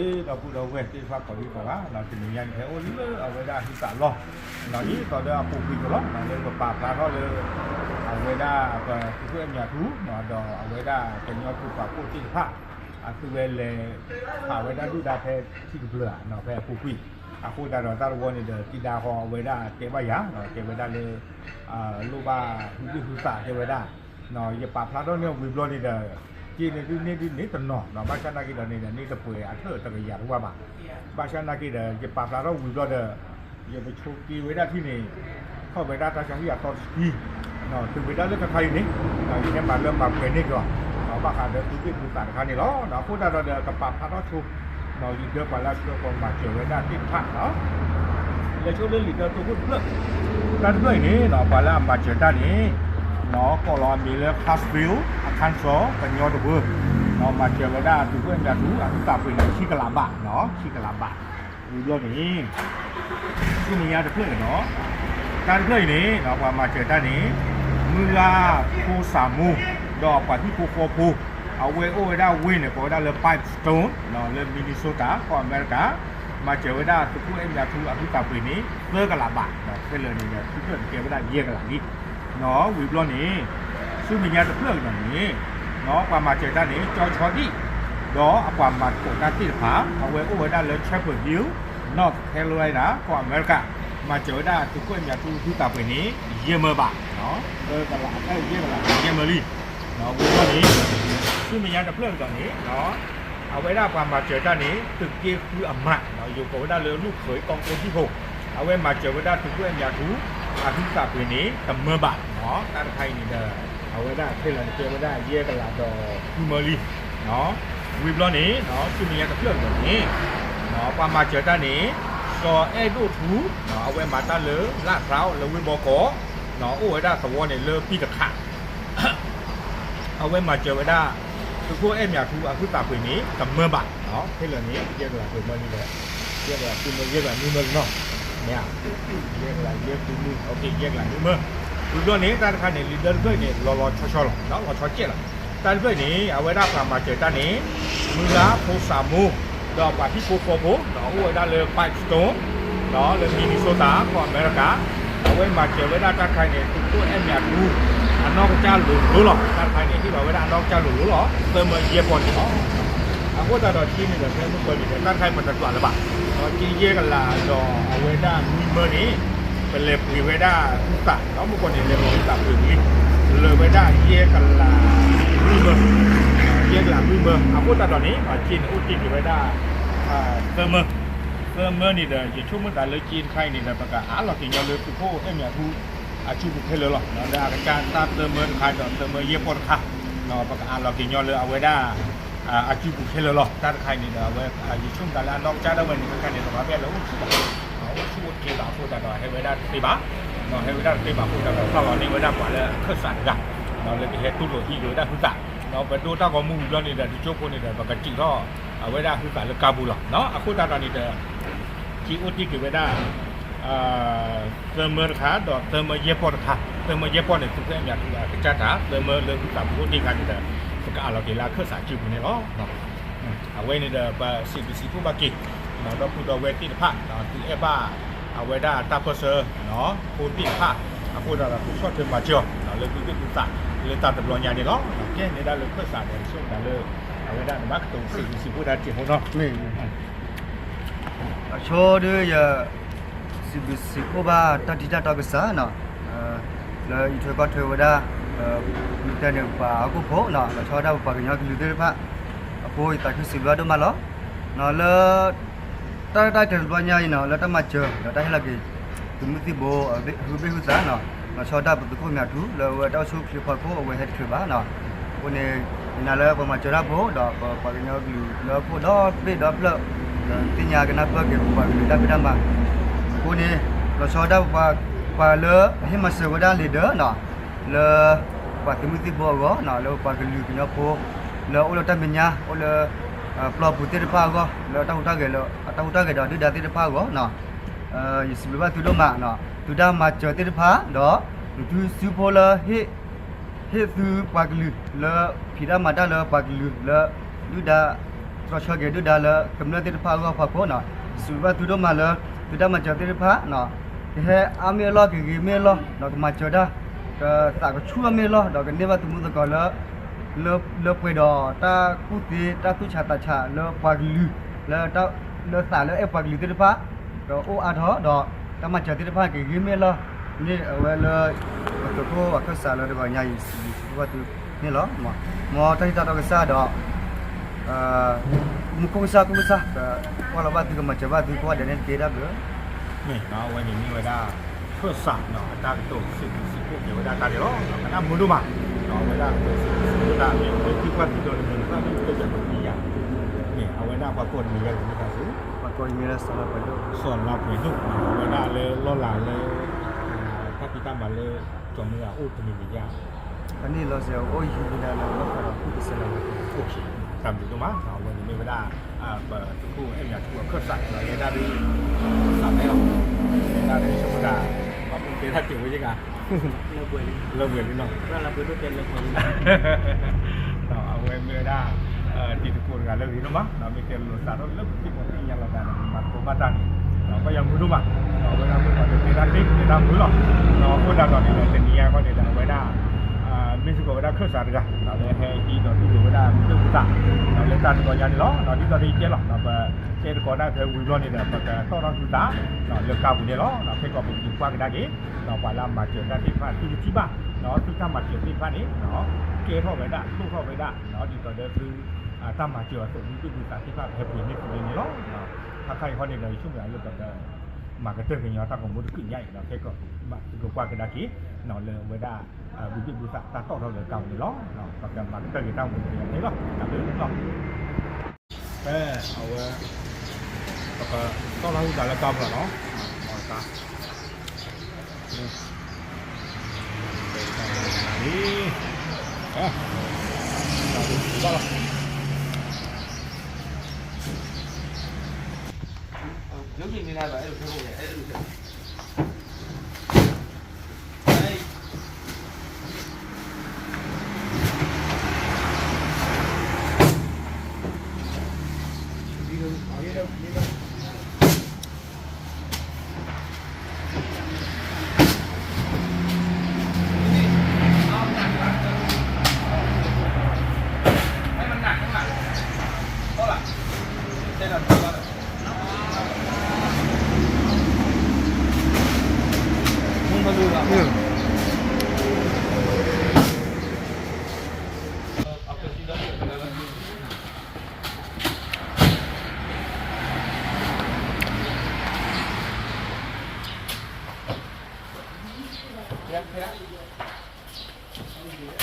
ဒီပုၢ်ဒီဝဲၢ်သ့ၣ်တဖၣ်ကိးဒံကိးဂၤ တနံၤညါန့ၣ် ဟဲအိၣ်လၢအဝဲဒၣ်ဟုသးလီၢ် ဒ်သိးဒီးအပူၤကွံာ်ကလီၤ လၢပပာ်ဖျါထီၣ်လၢ အဝဲဒၣ်ပသုးခိၣ်အဲၣ်မၠးထူ ဒီးအဝဲဒၣ်ကညီသုးပာ်ဖှိၣ်သ့ၣ်တဖၣ် အသုဝဲလဲၤ ဖးဝဲဒၣ်ဒုၣ်ဒါဖဲထံတဖျၢၣ်ဧါ ဖဲအပူၤကွံာ် အဃိသတးဒီးတၢ်တဝီန့ၣ်ဒီး တံၤဒါဃီအဝဲဒၣ်တဲဘၣ်ယၤ တဲဝဲဒၣ်လၢ လိၣ်ဘၣ်ဟုဘ့ၣ်ဟုသးတဲဝဲဒၣ် ယပာ်ဖျါထီၣ်န့ၢ်ဝံၤဘျီန့ၣ်ဒီး က့န့ၣ်ဒုးန့ၢ်ဒုးန့ၢ်တနီၤ ဘၣ်ဆၣ်နာ်က့ဒီးန့ၣ်ဒီး န့ၢ်တပှဲၤအထၢၣ်တကယၤတဝၢ်ဘၣ်. ဘၣ်ဆၣ်နာ်က့ဒီး ယပာ်ဖျါထီၣ်ဝံၤဘျီဒီး ယပဆိးက့ၤဝဲဒၣ်ထံၣ်န့ၣ် ထီၣ်ဝဲဒၣ်တၢ်ဆါဟံၣ်အသီတဆံ တုၤဝဲဒၣ်လၢတခါအံၤန့ၣ် ယဟဲမၤလၢမၤပှဲၤန့ၢ်က့ၤအီၤ ဘၣ်ဃးဒီးဟုဘ့ၣ်ဟုသးတခါန့ၣ်လီၤ. အဃိသတးဒီး ကပာ်ဖျါထီၣ်ဆိ လံာ်ဒၢပှၤလၢအဆှၢပှၤမၤစၢၤဝဲဒၣ်သ့ၣ်တဖၣ် လဲၤဆိလၢလံာ်ဒၢတိခိၣ်တဖျၢၣ် တၢ်တဖျၢၣ်အံၤန့ၣ် ပှၤလၢအမၤစၢၤတၢ်န့ၣ် ကိးလီၤအမံၤလၢ Huntsville, Arkansas ကညီတဝၢ မၤစၢၤဝဲဒၣ်သုးခိၣ်အဲၣ်မၠးထူ အဟုသးပှ့ၤန့ၣ် ခံကလးဘး ခံကလးဘး ဝံၤဘျီန့ၣ် ဆူမဲာ်ညါတဖျၢၣ်န့ၣ်လီၤ. တၢ်တဖျၢၣ်အံၤန့ၣ် ပှၤမၤစၢၤတၢ်န့ၣ် မုၢ်ဂၤဖိစၢ်မိၢ် ဒီးအပှၤဟံၣ်ဖိဃီဖိ အဝဲအိၣ်ဝဲဒၣ်ဝ့ၢ်န့ၣ် ကိးဝဲဒၣ်လၢ Pipestone လၢ Minnesota ကီၢ်အမဲရကၤ မၤစၢၤဝဲဒၣ်သုးခိၣ်အဲၣ်မၠးထူအဟုသးပှ့ၤန့ၣ် သၢကလးဘး ခဲလၢာ်န့ၣ်ဒီး ခံဖျၢၣ်န့ၣ်ကဲဝဲဒၣ်ယဲၢ်ကလးလံ ဝံၤဘျီန့ၣ် ဆူမဲာ်ညါတဖျၢၣ်ကဒီးန့ၣ် ပှၤမၤစၢၤတၢ်န့ၣ် ကၠီဆီဒံၣ် ဒီးအပှၤမၤသကိးတၢ်သ့ၣ်တဖၣ် အဝဲအိၣ်ဝဲဒၣ်လၢ Chapel Hill, North Carolina ကီၢ်အမဲရကၤ မၤစၢၤဝဲဒၣ်သုးခိၣ်အဲၣ်မၠးထူဟုသးပှ့ၤန့ၣ် ယဲၢ်မၢဘး သၢကလး ယဲၢ်ကလး ယဲၢ်မၢလံ ဝံၤဘျီန့ၣ် ဆူမဲာ်ညါတဖျၢၣ်ကဒီးန့ၣ် အဝဲဒၣ်ပှၤမၤစၢၤတၢ်န့ၣ် သုးက့ဃုအမး ယိၤကိးဝဲဒၣ်လၢ လူၢ်ခၢၣ်ကီၢ်ကိၢ်ဟံၣ်ဖိ အဝဲမၤစၢၤဝဲဒၣ်သုးခိၣ်အဲၣ်မၠးထူ အဟုသးပှ့ၤန့ၣ် တမၢဘး တၢ်တခါအံၤန့ၣ်ဒီး အဝဲဒၣ်ခဲလၢာ်န့ၣ်ကဲဝဲဒၣ်ယဲၢ်ကလးဒီးဃုမၢလံ ဝံၤဘျီန့ၣ် ဆူမဲာ်ညါတဖျၢၣ်ကဒီးန့ၣ် ပှၤမၤစၢၤတၢ်န့ၣ် စီၤအဲၣ်ဒိၣ်ထူ အဝဲမၤတၢ်လၢလၢ်ဖျါလၢဝ့ၢ်ဘီကီး အိၣ်ဝဲဒၣ်သဝီန့ၣ်လၢပံၣ်တခး အဝဲမၤစၢၤဝဲဒၣ် သုးခိၣ်အဲၣ်မၠးထူအဟုသးပှ့ၤန့ၣ် တမၢဘး ခဲလၢာ်န့ၣ် ယဲၢ်ကလးပှဲၤမၢလံဒီး ယဲၢ်ကလးဃုမၢ ယဲၢ်ကလးနွံမၢလံနီၤ မ့ၢ်ဧါ ယဲၢ်ကလးယဲၢ်ဃုမၢ ယဲၢ်ကလးနွံမၢ ဝံၤဘျီန့ၣ် တၢ်တခါန့ၣ် လံာ်ဒၢတဖျၢၣ်အံၤန့ၣ် လီၤလီၤဆီဆီလီၤ လီၤဆီကဲးလီၤ တၢ်တဖျၢၣ်အံၤန့ၣ် အဝဲဒၣ်ပှၤမၤစၢၤတၢ်န့ၣ် မုၢ်ဂၤဖိစၢ်မိၢ် ဒီးပှၤဟံၣ်ဖိဃီဖိ အိၣ်ဝဲဒၣ်လၢ Pipestone လၢ Minnesota ကီၢ်အမဲရကၤ အဝဲမၤစၢၤဝဲဒၣ်တၢ်တခါအံၤန့ၣ် သုးခိၣ်အဲၣ်မၠးထူ အနီၢ်ကစၢ်လိၤလိၤလီၤ တၢ်တခါအံၤန့ၣ် ဟ့ၣ်လီၤဝဲဒၣ်အနီၢ်ကစၢ်လိၤလိၤလီၤ သၢမၢယဲၢ်ပီၢ်န့ၣ်လီၤ အဃိသတးဒီးက့န့ၣ်ဒီး ဖဲမုၢ်ကီၢ်န့ၣ်ဒီး တၢ်တခါအံၤပတဒွးလၢၤဘၣ် က့ယဲၢ်ကလးဒီးအဝဲဒၣ်နွံမၢန့ၣ် ပလဲၤပှ့ၤဝဲဒၣ်ဟုသး ဒီးမုၢ်ကီၢ်န့ၣ် လဲၤလီၤဟုသးပှ့ၤဝံၤ လၢာ်ဝဲဒၣ်ယဲၢ်ကလးလွံၢ်မၢ ယဲၢ်ကလးလွံၢ်မၢ အဃိသတးဒီးန့ၣ် က့န့ၣ်အိၣ်တ့ၢ်က့ၤဝဲဒၣ် သၢမၢ သၢမၢန့ၣ်ဒီး ယဆိကမိၣ်သးလၢက့တခါအံၤန့ၣ်ဒီး ပကအးလီၤက့ၤညီလၢသုးခိၣ်အဲၣ်မၠးထူ အစုပူၤခဲလၢာ်လီၤ လၢအကစၢ်တၢ်သၢမၢတခါဒီးသၢမၢယဲၢ်ပီၢ်တခါ ပကအးလီၤက့ၤညီလၢအဝဲဒၣ် အစုပူၤခဲလၢာ်လီၤ တၢ်တခါအံၤန့ၣ်ဒီး အဝဲ ယဆိကမိၣ်သးလၢအနီၢ်ကစၢ်ဒၣ်ဝဲန့ၣ် တခါန့ၣ် တဘၣ်ဖဲလၢအိၣ်ဆူၣ်ဘၣ် အိၣ်ဆူၣ်အိၣ်ချ့ဘၣ်အဃိသတးဒီး ဟဲဝဲဒၣ်တသ့ဘၣ် ဟဲဝဲဒၣ်တသ့ဘၣ်အဃိသတးဒီး သးလီၤန့ၢ်ဝဲဒၣ်ပှၤလၢအခၢၣ်စးတဂၤ လၢကဟဲတူၢ်လိာ်ဟံးက့ၤဝဲဒၣ်ဟုသး ပဒိတၢ်ဂီၤမူဝံၤဘျီန့ၣ်ဒီး တကၠိဖိန့ၣ်ဒီး ပကစံးထီၣ်အဝဲဒၣ်ဟုသးလၢကါပူၤလီၤ အဃိသတးဒီးန့ၣ်ဒီး က့အိၣ်တ့ၢ်က့ၤဝဲဒၣ် သၢမၢတခါ ဒီးသၢမၢယဲၢ်ပီၢ်တခါ သၢမၢယဲၢ်ပီၢ်န့ၣ် သုးခိၣ်အဲၣ်မၠးထူအကစၢ်တၢ် သၢမၢလၢဟုသးပူၤအိၣ်တ့ၢ်တခါန့ၣ်ဒီး ပကအးလီၤက့ၤလၢအခၢၣ်စးစုပူၤန့ၣ်လီၤ အဝဲန့ၣ်ဒီး ပစံးဘျုးစံးဖှိၣ်ဘၣ်က့ၤ ဒီပုၢ်ဒီဝဲၢ်သ့ၣ်တဖၣ် သုအဲၣ်ဘၣ်အဝဲဒၣ်တၢ်ပၢၢ်ဆၢ ဖိသ့ၣ်တဖၣ် အဃိသတးဒီး ကဆီၣ်ထွဲမၤစၢၤအီၤ လၢသုသ့ၣ်သုသး လၢတၢ်တဘျီညါန့ၣ်လီၤ ကဲန့ၣ်ဒၣ်လၢခၢၣ်စးဒီး ဆိကမိၣ်သးလၢ အဝဲဒၣ်နဘၣ်ကတိၤစံးဘျုးစံးဖှိၣ်တၢ်တစဲးဖိနီၤ အဆိဒုးယ စံးဘျုးစံးဖှိၣ်ဘၣ်တၢ်ထံတၢ်တီကစၢ်နီၤ လၢအံးထွဲကွၢ်ထွဲဝဲဒၣ် မ့ၢ်တဲန့ၣ် ပှၤဟီၣ်ခိၣ်ဖိနီၤ လီၤဆီဒၣ်ပပှၤကညီကလုာ်သ့ၣ်တဖၣ် အဃိယသးခုစံးဘျုးဒိၣ်မးလီၤ လၢ တၢ်တၢ်တဘျီညါအံၤနီၤ လၢတၢ်မၤစၢၤ ဒီးတၢ်ဟ့ၣ်လီၤက့ၤ သုးမုၢ်သံၣ်ဘိ ဟုဘ့ၣ်ဟုသးနီၤ လီၤဆီဒၣ်ပသုးခိၣ်မၠးထူ လၢအဝဲတၢ်အိၣ်ဆူၣ်အိၣ်ချ့ဖီခိၣ် အဝဲဟဲတချုးဘၣ်နီၤ အဃိန့ၣ် ယနာ်လၢပှၤမၤစၢၤတၢ်ဖိ ဒီးပပှၤကညီကလုာ်လၢဟီၣ်ခိၣ်ဒီဘ့ၣ်ဒီဖျၢၣ် ဒီးသ့ၣ်ညါကနၢ်ပၢၢ်က့ၤပပှၤကလုာ်တၢ်ဖံးတၢ်မၤ အဃိန့ၣ် လီၤဆီဒၣ်ပပှၤ ပှၤလၢအဟ့ၣ်မၤစၢၤဝဲဒၣ်လံာ်ဒၢနီၤ လၢ ပှၤသုးမုၢ်သံၣ်ဘိအဂီၢ်နီၤ လၢပပှၤကလုာ်ကညီဖိ လၢအအိၣ်လၢတၢ်မဲာ်ညါ အိၣ်လၢ ပျီပူၤသ့ၣ်တဖၣ်အဂီၢ် လၢတၢ်ဟူးတၢ်ဂဲၤလၢ တၢ်ဟူးတၢ်ဂဲၤဒီးဒုၣ်ဒါသ့ၣ်တဖၣ်အဂီၢ်နီၤ ယစံးဘျုးဘၣ်သုဒိၣ်မးနီၤ သုတၢ်မၤစၢၤသ့ၣ်တဖၣ် ဒီး သုစုဖိလၢ ဟ့ၣ်သုပှၤကလုာ်လၢ ဖံးတၢ်မၤတၢ်လၢပှၤကလုာ်လၢ ဒုၣ်ဒါ ကဆှၢက့ၤဒုၣ်ဒါလၢကမျၢၢ်သ့ၣ်တဖၣ်အဂီၢ်အဖီခိၣ်န့ၣ်, စံးဘျုးဘၣ်သုဒိၣ်မးလၢ သုတၢ်မၤစၢၤသ့ၣ်တဖၣ်န့ၣ်, ကဟဲအါမ့ၢ်အလီၢ် ကဂ့ၤမ့ၢ်အလီၢ်န့ၣ်, ကမၤစၢၤတၢ်, ကသးကဆူၣ်အါမ့ၢ်အလီၢ်ဒီး ကန့ၢ်ဘၣ်သုမူသကိးလၢ လၢပှဲၤဒီးတၢ်ကူၣ်သ့တၢ်သူၣ်ဆးသးဆးလၢပှၤကလုာ်, လၢ လၢသးလၢအဲၣ်ပှၤကလုာ်သ့ၣ်တဖၣ် ကအိၣ်အါထီၣ်ဒီး တၢ်မၤစၢၤသ့ၣ်တဖၣ်ကဂ့ၤမ့ၢ်အလီၢ်န့ၣ် အဝဲလၢ ပသုးခိၣ်အခၢၣ်စးလၢတဂီၤညါအံၤ စံးဘျုးဘၣ်သုန့ၣ်လီၤ. မ်တၢ်ဟ့ၣ်တၢ်တီကစၢ်ဒီး မူခိၣ်ကစၢ် ခိၣ်ကစၢ် ကကွၢ်လီၤဘၣ်သု ကမၤစၢၤဘၣ်သုကိးဂၤဒဲးန့ၣ်တက့ၢ် တၢ်ဘျုး. မ့ၢ်အဝဲန့ၣ်မ့ၢ်ဝဲဒၣ် ခၢၣ်စးအတၢ်ကတိၤစံးဘျုးစံးဖှိၣ်က့ၤဝဲဒၣ်တၢ်န့ၣ်လီၤ. ကနၣ်မုာ်ဒိၣ်မး အဝဲဒၣ်ကတိၤစံးဘျုးစံးဖှိၣ်တၢ် မ့ၢ်သုကွၢ်သုဒီးတမံၤ သၣ်မုၣ်ကတၢၢ်ကတမံၤယၤ, မ့ၢ်အဝဲဒၣ်ပှၤကိးတမံၤယၤလံမ့ၢ်တၢ်စံး ပှၤကိးတမံၤလၢစီၤလါပှဲၤဒိၣ်, စီၤလါပှဲၤဒိၣ်, အဝဲဒၣ်လၢလီၢ်လၤလၢ တၢ်ဖံးတၢ်မၤလၢ ကၠီၤမုၢ်ဂၤအိၣ်တမံၤမံၤယါ, အန့ၣ်လီၤစဲၤအိၣ်ယံၤလံဒၣ်လၢလီၢ်ခါဒီး အိၣ်တစဲးလီၤဝဲ, တၢ်ဘျုးဒိၣ်မး အဝဲန့ၣ်မ့ၢ်ဝဲဒၣ် ပသုးခိၣ်အဲၣ်မၠးထူအခၢၣ်စး ဒီးယဲဒၣ်ဒ် စးမဲလီၤ, ယဲဒၣ်ဒ်ဆိကမိၣ်တၢ် ဘၣ်မူတဲတၢ်က့ၤဝဲယဂၤ လၢပှဲၤလံနီၤ, အဝဲမ့ၢ်ဝဲဒၣ် တံၤသကိးတဂၤလၢဂ့ၤဒိၣ်မး မ့ၢ်တဲလိာ်သးထီၣ်လၢပသံၣ်ဖိသ့ၣ်ညါလိာ်သးဒီး ပမၤသကိးဘၣ်တၢ်န့ၣ် ဘၣ်ယွၤမုာ်ဒိၣ်မး, အဝဲဒၣ်မ့ၢ်ပှၤတတဲတၢ်သ့ တဲတၢ်မုာ်လီၤ, အဃိသတးဒီးန့ၣ်ဒီး တနံၤအံၤဃီန့ၣ်ဒီး အဝဲဒၣ် မ့ၢ်စ့ၢ်ကီးဝဲဒၣ်ခၢၣ်စးတဂၤ လၢဟဲဟံးဒီးတူၢ်လိာ်ဝဲဒၣ် ဘုၣ်ဒိၣ်ဘုၣ်သး လၢတၢ်တဂီၤညါန့ၣ်လီၤ. ဒ်သိးဒီးယတဲလီၤ ပတဲသကိးဒၣ်ဖဲဝံၤဘျီန့ၣ်ဒီး ပကတီၢ်ထီၣ်သုသး လၢကါပူၤန့ၣ်လီၤ. ခဲကီးပက့ၤကွၢ်ကဒါက့ၤ ပှၤလၢအမၤစၢၤတၢ်သ့ၣ်တဖၣ် သုကထံၣ်ဘၣ် သုတၢ်မၤစၢၤသ့ၣ်တဖၣ်န့ၣ် ကဲထီၣ်ဝဲဒၣ် လိၣ်ထီၣ်ဝဲဒၣ် ဒ်သိးဒီးသု တၢ်မၤစၢၤအသိး ဘုၣ်ဒိၣ်ဘုၣ်သးသ့ၣ်တဖၣ် ပဟဲပှ့ၤန့ၢ်သုလံန့ၣ်လီၤ. ခါခါအံၤဃီန့ၣ်ဒီး ယဆိကမိၣ်လၢပက မၤကတၢၢ်က့ၤညီတၢ်ဂီၤမူတကုၣ်ညါအံၤဒီး ခဲကီး သုကကွၢ်ကဒါက့ၤ လၢဝဲဒၣ် ဘုၣ်ဒိၣ်ဘုၣ်သးတၢ်တီၢ်ထီၣ်လၢကါပူၤန့ၣ်လီၤ. ပကမၤကတၢၢ်က့ၤတၢ်ဂီၤမူတကုၣ်ညါန့ၣ်လီၤ. တၢ်ဘျုးလီၤ. ဖဲအဝဲ ပကတီၢ်ထီၣ်သုသးလၢက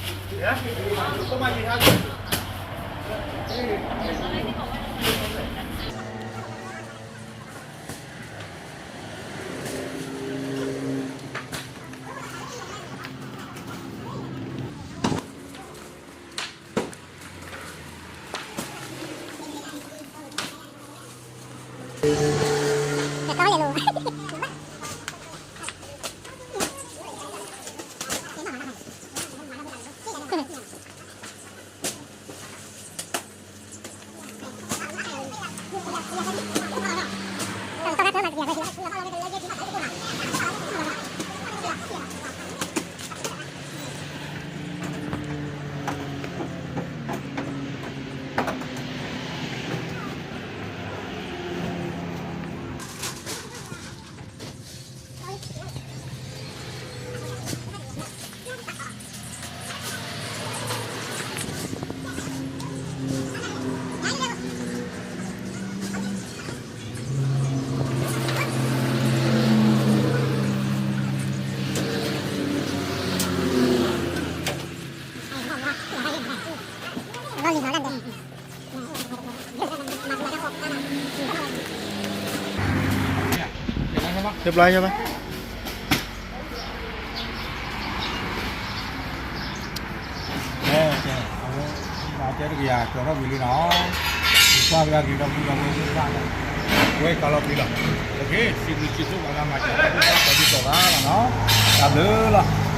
ါပူၤလီၤနီၤ. အီၣ်တၢ် လံ ဘၣ်လီၤ.เรียบร้อยใช่ไหม ကဲ ကဲ အဝဲ မၤတဲတကယၤ ကၠီၤထီၣ်ဝံၤလံနီၤ ကွၢ်ကဒါက့ၤဒီပုၢ်ဒီဝဲၢ်သ့ၣ်တဖၣ်လီၤ. ဝဲကလီၤပျံၤလီၤ, စံးဘျုးစံးဖှိၣ်ပှၤဂၤမၤစၢၤတၢ်ဖိတၢ်တီၤဒ်သိးဂၤလီၤနီၤ, တၢ်ဘျုးလီၤ.